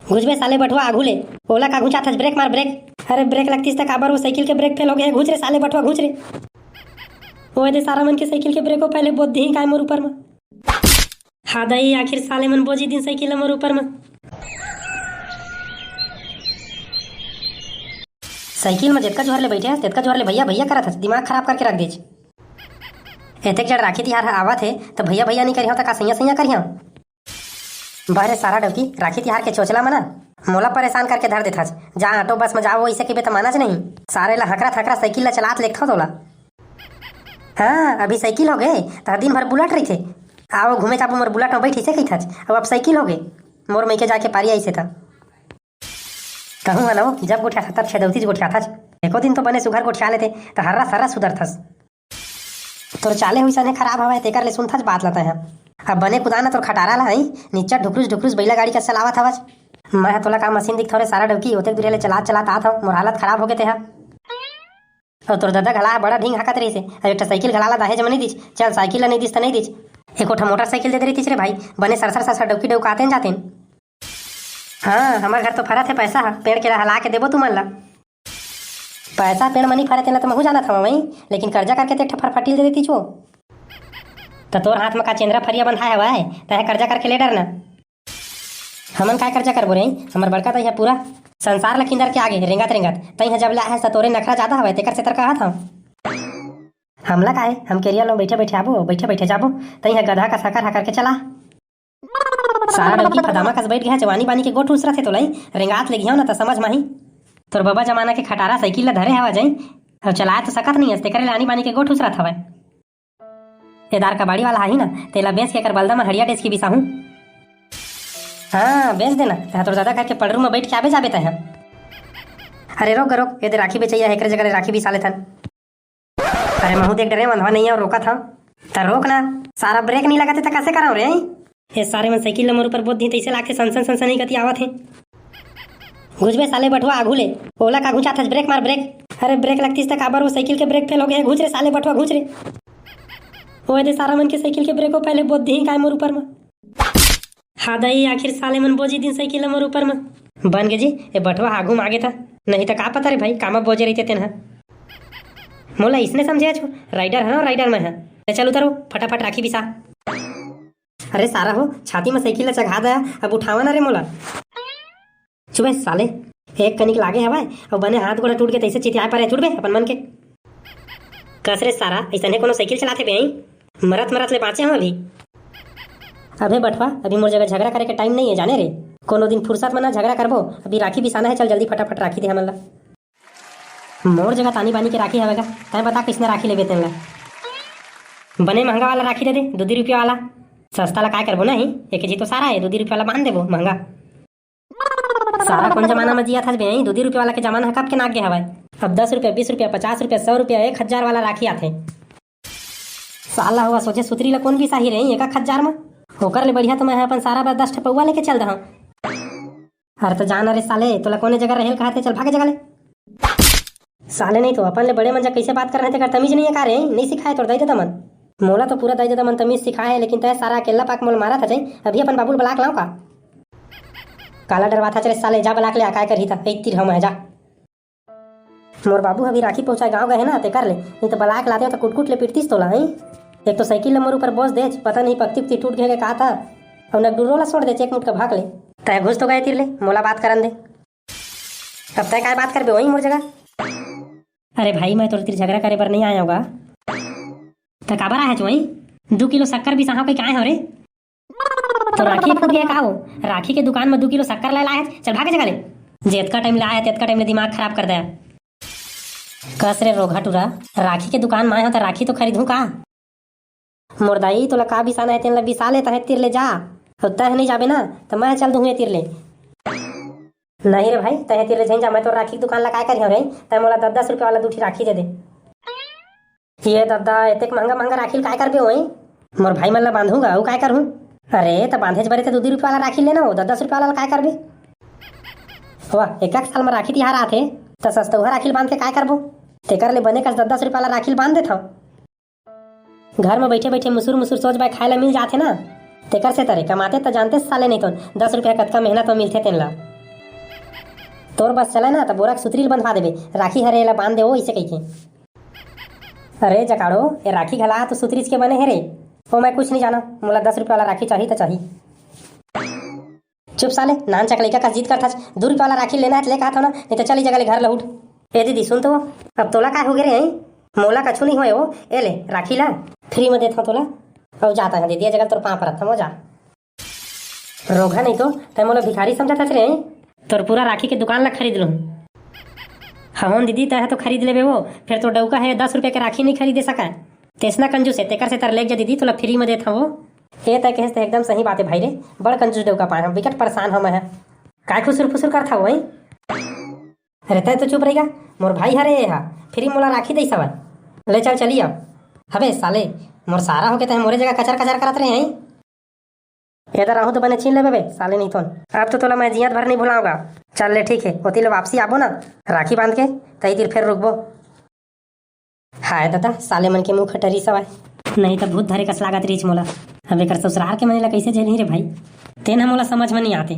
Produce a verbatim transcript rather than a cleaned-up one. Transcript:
घुच बे साले बठवा आघू ले। ओला का घुचाथस? ब्रेक मार, ब्रेक। अरे ब्रेक लगतीस त काबर, वो साइकिल के ब्रेक फेल हो गए हे। घुच रे साले बठवा, घुच रे। ओए दे सारा मन के साइकिल के ब्रेको फेल हे, बोद दिही काय मोर ऊपर म। हा दई, आखिर साले मन बोजी दिन साइकिल ल मोर ऊपर म। साइकिल म जतका जोर ले बैठे हस, ततका जोर ले भैया भैया करत हस, दिमाग खराब करके रख देच। एतेक जड़ राखी तिहार ह आवत हे, त भैया भैया नइ करिहंव त का सैया सैया करिहंव? बहरे सारा डौकी, राखी तिहार के चोचला म ना मोला परेशान करके धर देथस। जा ऑटो बस म जाओ, वइसे कहिबे त मानच नहीं। सारे ला हकरा थकरा साइकिल ला चलात लेखथव तोला। हाँ, अभी साइकिल हो गए, त दिन भर बुलेट रहिथे। आओ घूमे जाबो मोर बुलेट म बैठ, इसे कहिथच। अब, अब साइकिल हो गए, मोर मइके जाके पारी आइसे त। कहूँ हलो, जब गोठियाथच तब छेदौतीच गोठियाथच। एको दिन तो बने सुघर गोठिया लेते, त हर्रा सर्रा सुधरथस। तोर चाले हुई सने खराब हवय, तेकर ले सुनथच बात ल तैं ह। अब बने कुदान तोर खटारा ल, हई निच्चट ढुकरुस ढुकरुस बैला गाड़ी कस चलावत हवच। मैं ह तोला का मशीन दिखथव रे सारा डौकी, ओतेक दूरिया ले चलात चलात आत हव, मोर हालत खराब होगे ते ह। अउ तोर ददा घला ह बड़ा ढींग हाकत रहिसे, अब एक ठा साइकिल घला ला दहेज म नइ दिस। चल साइकिल ला नइ दिस त नइ दिस, एको ठा मोटरसाइकिल दे दे रहितिस रे भाई, बने सरसर सरसर डौकी डौकातेन जातेन। हाँ, हमर घर तो फरत हे पैसा ह, पेड़ के हला के देबो तुमन ला। पैसा पेड़ म नइ फरे तेला तो महू जानत हवं वही, लेकिन कर्जा करके ते एक ठा फरफटील दे देतिस वो। त तोर हाथ म का चेंदरा फरिया बंधाय हवय, तैं कर्जा करके ले डरना। हमन काय कर्जा करबो रे? हमर बड़का तैं ह पूरा संसार ल किंदर के आगे रेंगत रेंगत, तैं ह जब ले आए हस त तोरे नखरा जादा हवय, तेकर सेतर कहत हंव। हमला काय, हम केरिया ल बइठे बइठे आबो, बइठे बइठे जाबो, तैं ह गधा कस हकर हकर के चला। सारा डौकी फदामा कस बइठ गे हे, जवानी बानी के गोठ उसरत हे तोला, रेंगात ले गिहंव न त समझ माही। तोर बबा जमाना के खटारा साइकिल ल धरे हवा जई, अउ चलाए तो सकत नइ हस, तेकरे ले आनी बानी के गोठ उसरत हवय। ए दार कबाड़ी वाला आही न, तेला बेच के एकर बलदा म हड़िया डेचकी बिसाहूं। हाँ, बेच देना, तैं तोर ददा घर के पड़रू म बइठ के आबे जाबे तैं ह। अरे रोक ग रोक, ए दे राखी बेचइया हे, एकरे जगह ले राखी बिसा लेथन। अरे महू देख डरे, मंधवा नइ हे अउ रोकत हंव। त रोक ना, सारा ब्रेक नइ लगत हे त कइसे करंव रे? ए सारे मन साइकिल ल मोर ऊपर बोद दिही, तइसे लागथे सनसन सनसन ही गति आवत हे। घुच बे साले बठवा आघू ले, ओला का घुचाथस? ब्रेक मार ब्रेक। अरे ब्रेक लगतीस त काबर, वो साइकिल के ब्रेक फेल हो गए हे। घुच रे साले बठवा, घुच रे। ओए दे सारा मन के साइकिल के ब्रेको फेल हे, बोद दिही काय मोर ऊपर म। हा दई, आखिर साले मन बोजी दिन साइकिल ल मोर ऊपर म। बन गे जी, ए बठवा आघू म आगे त, नहीं त का पता रे भाई, कामा बोजे रहिते तेन ह। मोला इसने समझे अछु, राइडर हन, राइडर मैं ह। ले चल उतरो, फटाफट राखी बिसा। अरे सारा हो, छाती म साइकिल ल चघा दया, अब उठावा ना रे मोला। चुबे साले, एक कनिक लागे हवय, अउ बने हाथ गोड़ टूट के तइसे चितियाए परे, चुड़बे अपन मन के। कस रे सारा, अइसने कोनो साइकिल चलाथे बे, अई? मरत मरत ले बाँचे हंव अभी। अबे बठवा, अभी मोर जगह झगड़ा करे के टाइम नइ हे जाने रे। कोनो दिन फुरसत म ना झगड़ा करबो, अभी राखी बिसाना हे, चल जल्दी फटाफट राखी दे हमन ला। मोर जगह तानी बानी के राखी हवय गा, तैं बता कइसना राखी लेबे तेन ला। बने महंगा वाला राखी दे दे, दू दू रुपया वाला। सस्ता ला काय करबो नहीं, एक जी तो सारा हे, दू दू रुपया वाला बांध देबो महंगा। सारा कोन जमाना म जियाथस बे, दू दू रुपया वाला के जमाना ह कब के नाग गे हवय। अब दस रुपया, बीस रुपया, पचास रुपया, सौ रुपया, एक हजार वाला राखी आथे। साला हुआ सोझे सुतरी ला कोन बिसाही रे एक एक हजार म? ओकर ले बढ़िया तो मैं ह अपन सारा बर दस ठे पौवा लेके चल दहंव। अरे त जा ना रे साले, तोला कोने जगह रहेल कहाथे, चल भागे जगह ले। साले नहीं तो अपन ले बड़े मन जग कइसे बात करना हे तेकर तमीज नइ हे का रे, नइ सिखाए तोर दाई ददा मन। मोला तो पूरा दाई ददा मन तमीज सिखाए हे, लेकिन तैं सारा अकेल्ला पाक मोला मारत हस, अभी अपन बाबू ल बलाक लांव का? काला डरवाथस रे साले, जा बलाक ले आ, काय करही त, ए तीर हवं मैं, जा। मोर बाबू अभी राखी पहुंचाए गांव गए हे ना, तेकर ले, नहीं तो बलाक लाते त कुटकुट ले पिटतीस तोला, हैं? एक तो साइकिल ल मोर ऊपर बोस देच, पता नहीं पक्ति उक्ति टूट गे हे का त, अउ नगडुरो ला सोड़ देच एक मुटका भाग ले। तैं घुस तो गए तीर ले, मोला बात करन दे। अब तैं काय बात करबे वहीं मोर जगह? अरे भाई, मैं तोर तीर झगड़ा करे बर नहीं आया हूँ गा। त काबर आए हच वहीं? दू किलो शक्कर बिसाहूं कहिके आए हंव रे। तो राखी फूट गया का हो? राखी के दुकान में दू किलो शक्कर ले लाए हच? चल भागे जगह ले। जेतका टाइम ले आए हे, तेतका टाइम ले दिमाग खराब कर दे। कस रे रोघा टूरा, राखी के दुकान में आए हंव त राखी तो खरीदहूं का? मोर दाई, तोला का बिसाना हे, तेन ला बिसा ले, तहें तीर ले जा। अउ तहें नइ जाबे ना, त मैं चल दूहूं ए तीर ले। नहीं रे भाई, तहें तीर ले झन जा, मैं तोर राखी के दुकान ला काय करिहंव रे? तैं मोला दस दस रुपया वाला दू ठी राखी दे दे। ये ददा, एतेक महंगा महंगा राखी ल काय करबे ओई? मोर भाई मन ला बांधहूं गा, अउ काय करहूं? अरे, त बांधेच बरे त दू दू रुपया वाला राखी लेना हो, दस दस रुपया वाला ल काय करबे? वाह, एक एक साल म राखी तिहार आथे, त सस्तौहा राखी ल बांध के काय करबो? तेकर ले बने कस दस दस रुपया वाला राखी ल बांध देथंव। घर म बइठे बइठे मुसुर मुसुर सोझ बाय खाए ला मिल जाथे ना, तेकर सेतर ए कमाते त जानते साले नहीं तो दस रुपया कतका मेहनत म मिलथे तेन ला। तोर बस चले ना, त बोरा के सुतरी ल बंधवा देबे, राखी हरे एला बांध दे ओ, इसे कहिके। अरे जकाड़ो, ए राखी घला तो सुतरीच के बने हे रे। ओ, मैं कुछ नहीं जाना, मोला दस रुपया वाला राखी चाही त चाही। चुप साले, नान चक लइका कस जिद करथस, दू रुपया वाला राखी लेना है त ले कहत हो ना, नहीं तो चल ई जगह ले घर लहुट। ए दीदी सुन तो, अब तोला काय हो गे रे, हैं? मोला कछु नहीं होए ओ, ए ले राखी ला, फ्री में देत हूँ तोला। अब जाता है दीदी, ए जगह तोर पाँव परत हूँ, जा। रोगहा नहीं तो, तै मोला भिखारी समझत हस रे, हैं? तोर पूरा राखी के दुकान ला खरीद लूँ। हवन दीदी, तै ह तो खरीद लेबे वो, फिर तो डौका है दस रुपया के राखी नहीं खरीदे सका। तेसना कंजूस है, तेकर से तर लेके जा दीदी, तोला फ्री में देत हूँ वो। ए तै कहेस त एकदम सही बात है भाई रे, बड़ कंजूस डौका पाए हम, विकट परेशान हम है। काय खुसुर फुसुर करत हवो, हैं? अरे तै तो चुप रहिगा, मोर भाई हरे ए हा, फ्री मोला राखी दइस हवय। ले चल चली अब। हबे साले, मोर सारा होके तै मोरे जगह कचर कचर करत रहे हैं। एदर आहू तो बने छीन लेबे बे, साले नहीं तोन। अब तो तोला मैं जियत भर नहीं भुलाऊंगा। चल ले ठीक है, ओती ले वापसी आबो ना, राखी बांध के, तही तीर फिर रुकबो। हाय ददा, साले मन के मुंह खटरी सवाय। नहीं त भूत धरे कस लागत रहीच मोला। अब एकर ससुरार के मन ला कैसे झेलही रे भाई? तेन ह मोला समझ में नहीं आते।